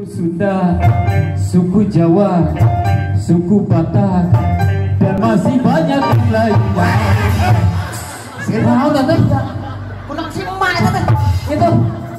Suku Sunda, suku Jawa, suku Batak, dan masih banyak yang lainnya. Naon teh? Kunaon si emak eta teh? Itu.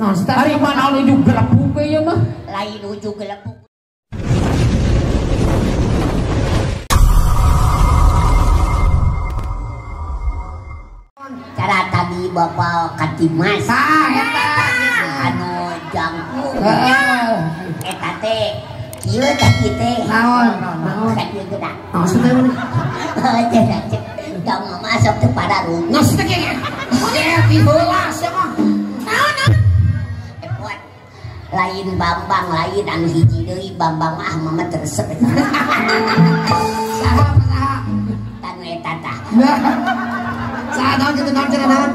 Naon ari mana ujug gelepuk we ieu mah? Lain ujug gelepuk. Cara tadi Bapak Katimas. Tah eta anu jangkung. Eta teh kieu tadi teh. Naon? Naon? Kan ieu geura. Naon teh? Heuh, da mama sok teu pararung. Naon teh kieu? Ti heula sia mah. Naon naon? Epot. Lain Bambang lain anu hiji deui Bambang mah mama teu resep. Saha saha? Tanu eta tah. Saha naon kitu naon cenah naon?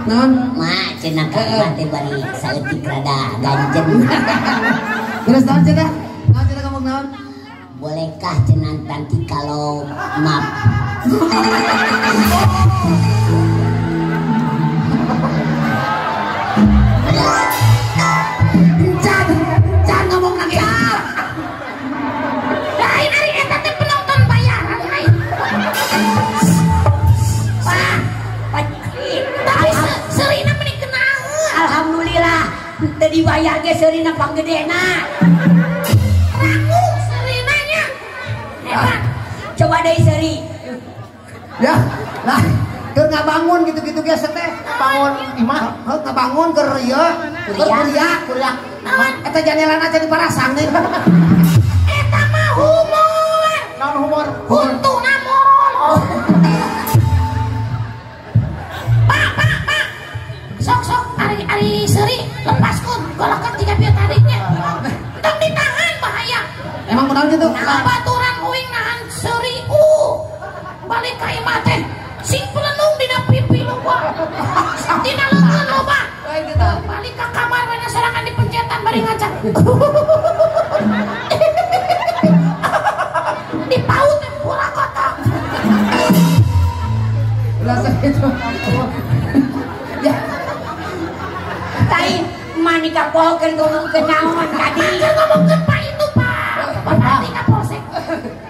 Naon? Ma cenah ka emak teh bari saeutik rada ganjen. Terus naon cenah? Naon cenah ngomong naon? Bolehkah cenah nanti kalau maaf. Encan, encan ngomong lagi. Lain ari eta teh penonton bayaran lain. Pak, tapi seurina meni kenaeun. Alhamdulillah, teu dibayar ge seurina panggedena. Ragu seurinanya. Hebat. Coba deui seuri. Ya, lah, keur ngabangun gitu-gitu ge teh. Bangun imah, heuh ngabangun keur ieu, keur kuriak, kuriak. Eta janelana jadi parasang deui. Eta mah humor. Naon humor? Huntuna morol. Pak, pak, pak. Sok sok ari ari seuri lepaskeun golokan tiga pieu tariknya. Tong ditahan bahaya. Emang kunaon kitu? Baturan uing nahan seuri balik ka imah teh sing pelenung dina pipi loba. Dina leungeun loba. Balik ka kamar mana sorangan dipencetan bari ngaca. Dipaut pura kota. Rasa itu. Ya. Tai manika pohokeun ngomongkeun naon tadi. Ngomongkeun Pak itu, Pak. Bapak tika polsek.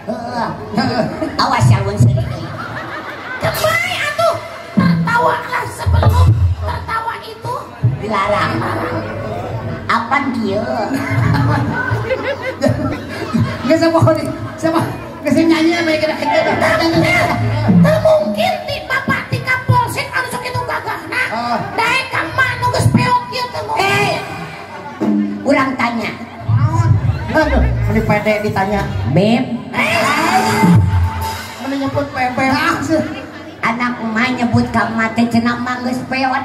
Heeh. Awas ya mun seuri deui. Kembali atuh. Tertawalah sebelum tertawa itu dilarang. Apan kieu? Geus apa nih? Siapa? Geus nyanyi apa kira kira. Teu mungkin ti bapak tika polsek anu sok kitu gagahna. Daek ka emak nu geus peot kieu teu mungkin. Urang tanya. Naon? Aduh, meni pede ditanya. Beb. Meni nyebut beb. Anak emak nyebut ka emak teh cenah emak geus peot.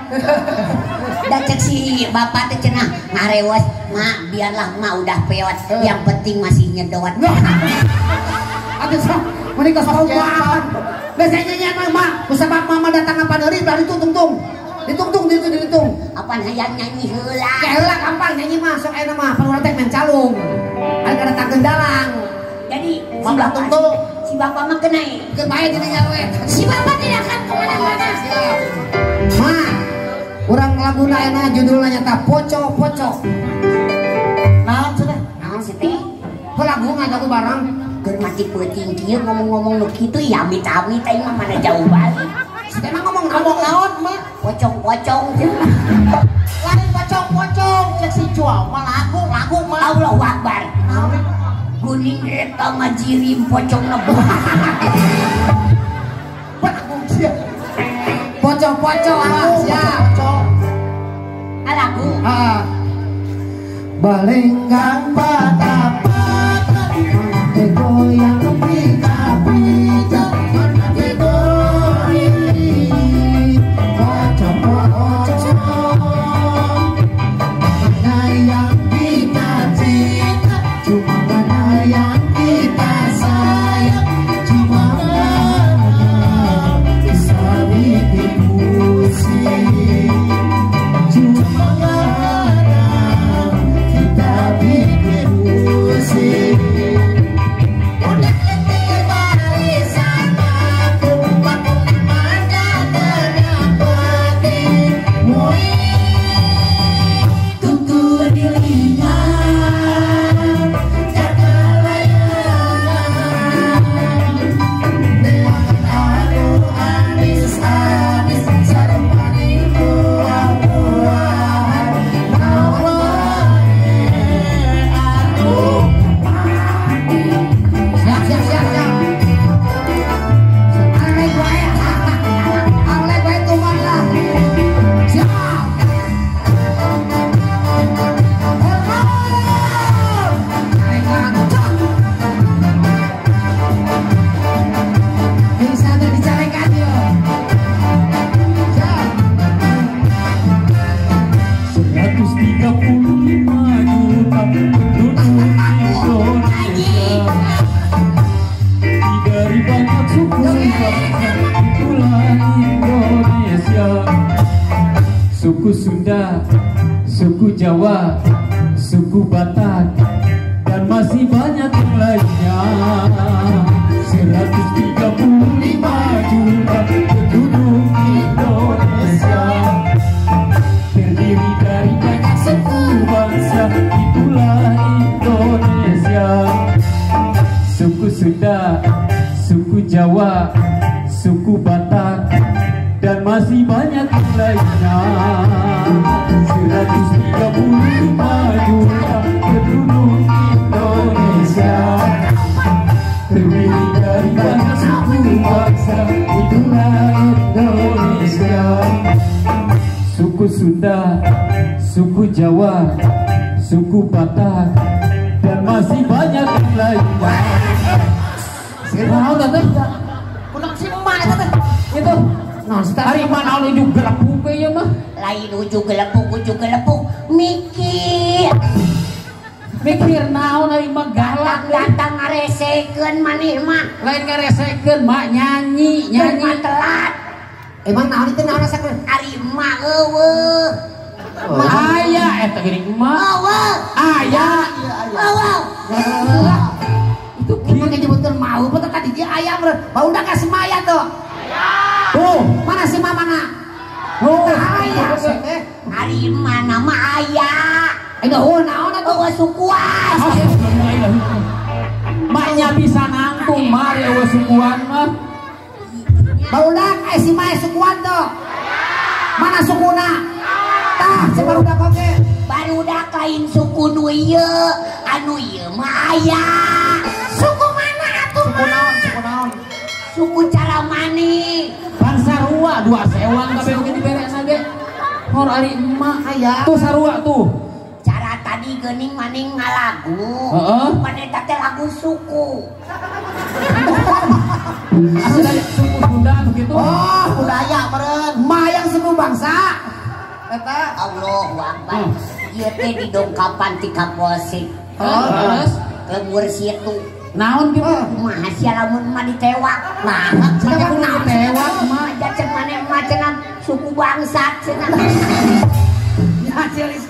Da cek si bapak teh cenah ngarewas, "Mak, biarlah emak udah peot, yang penting masih nyedot." Atuh sok, meni geus taubat. Geus nyanyian mah, Mak. Kusabab mama datang ka padeuri bari ditungtung. Ditungtung ditu ditung. Apan hayang nyanyi heula. Ya heula gampang nyanyi mah sok ayeuna mah pan urang teh main calung. Ari kada dalang. Jadi si bapak tungtung, si bapak mah kena. Keun bae jadinya we. Si bapak tidak akan kemana-mana. Ma, urang laguna ayeuna judulna nyata Poco-Poco. Naon cenah? Naon sih teh? Lagu ngadagu bareng. Keur mati peuting kieu ngomong-ngomong nu kitu ya amit-amit aing mah mana jauh balik. Emang ngomong ngomong naon mah? Pocong-pocong. Lain pocong-pocong cek si Cuau mah lagu lagu mah. Allahu Akbar. Guning eta ngajirim pocong nebuk. Pocong-pocong ah siap. Pocong. Lagu. Heeh. Balenggang patah-patah goyang pika-pika pocong-pocong. Mana yang kita cinta, cuma mana yang kita sayang, cuma mana bisa bikin pusing, cuma mana kita bikin pusing. Udah letih. Jawa, suku Batak, dan masih banyak yang lainnya. 135 juta penduduk Indonesia, terdiri dari banyak suku bangsa, itulah Indonesia. Suku Sunda, suku Jawa, suku Batak, dan masih banyak yang lainnya. 135 juta penduduk Indonesia, terdiri dari banyak suku bangsa, itulah Indonesia. Suku Sunda, suku Jawa, suku Batak, dan masih banyak yang lainnya. Naon teh? Kunaon si emak eta teh? Itu ari mana ujug gelepuk we ieu mah? Lain ujug gelepuk, mikir. Mikir naon ari mah galak datang ngaresekeun maneh mah. Lain ngaresekeun mak nyanyi, nyanyi telat. Emang naon itu naon asakeun? Ari emak eueuh. Aya eta geuning emak. Eueuh. Aya. Eueuh. Itu kieu nyebutkeun mau teh tadi dia aya meureun. Barudak ka semaya tuh. Tuh, mana si mamana? Tuh, aya teh. Ari mana mah aya. Eueuh naon atuh eueuh sukuan. Maknya bisa nangtung mari eueuh sukuan mah. Barudak aya si mae sukuan tuh. Mana sukuna? Tah, si barudak oge. Barudak lain suku nu ieu, anu ieu mah aya. Suku mana atuh? Suku naon? Suku naon? Suku Caramani. Pan sarua dua sewang kabeh oge diberesna ge. Hor ari emak aya. Tuh sarua tuh. Cara tadi geuning maning ngalagu. Heeh. Pan eta teh lagu suku. Asli suku Sunda begitu. Oh, budaya meureun. Mayang suku bangsa. Eta Allahu Akbar. Ieu teh didongkapan ti Kapolsek. Terus ke situ. Naon kitu? Mah sia lamun mah ditewak. Nah, cenah kudu ditewak mah cek maneh mah cenah suku bangsa cenah. Ya cilis.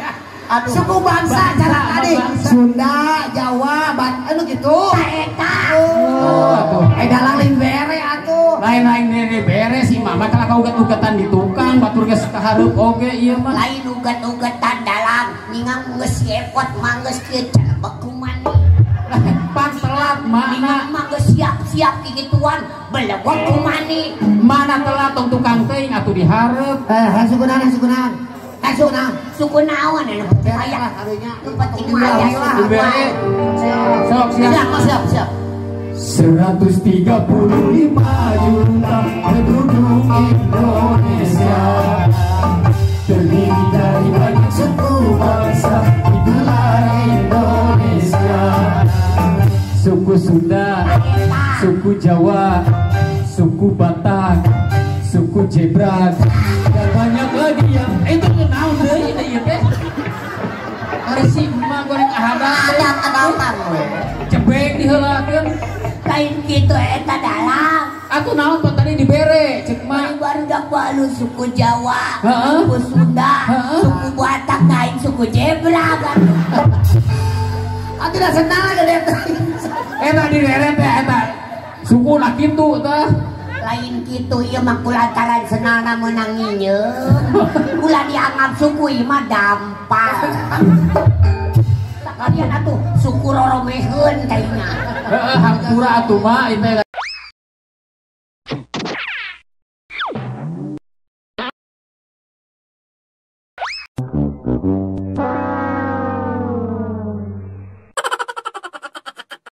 Aduh. Suku bangsa cara tadi Sunda, Jawa, Bat anu gitu. Ta eta. Oh, eh dalang lain bere atuh. Lain-lain bere bere si mama kalau kau uget-ugetan di tukang batur geus kahareup oge ieu mah. Lain uget-ugetan dalang ningang geus epot mah geus kieu celebek kumani. Pan telat mana mah geus siap-siap kikituan belewek kumani. Mana telat tong tukang teuing atuh dihareup. Eh, suku naon, suku naon. Suku naon? Suku naon anu aya nu penting mah aya suku. Sok siap. Siap, siap. 135 juta penduduk Indonesia, terdiri dari banyak suku bangsa, itulah Indonesia. Suku Sunda, suku Jawa, suku Batak, suku Jebrak, dan banyak lagi yang itu naon deui ieu teh. Ari si emak goreng ahadan. Adat-adatan we. Cebeng diheulakeun. Lain kitu eta dalang. Atuh naon pan tadi dibere cek mah. Barudak balu suku Jawa, suku Sunda, suku Batak, lain suku Jebrak atuh. Atuh da senang gede teh. Eta dibere teh eta suku na kitu tah. Lain kitu ieu mah kulantaran senangna meunang nginyeum. Ulah dianggap suku ieu mah dampak. Sakalian atuh suku roromeheun kayaknya. Heeh, hampura atuh mah ieu teh.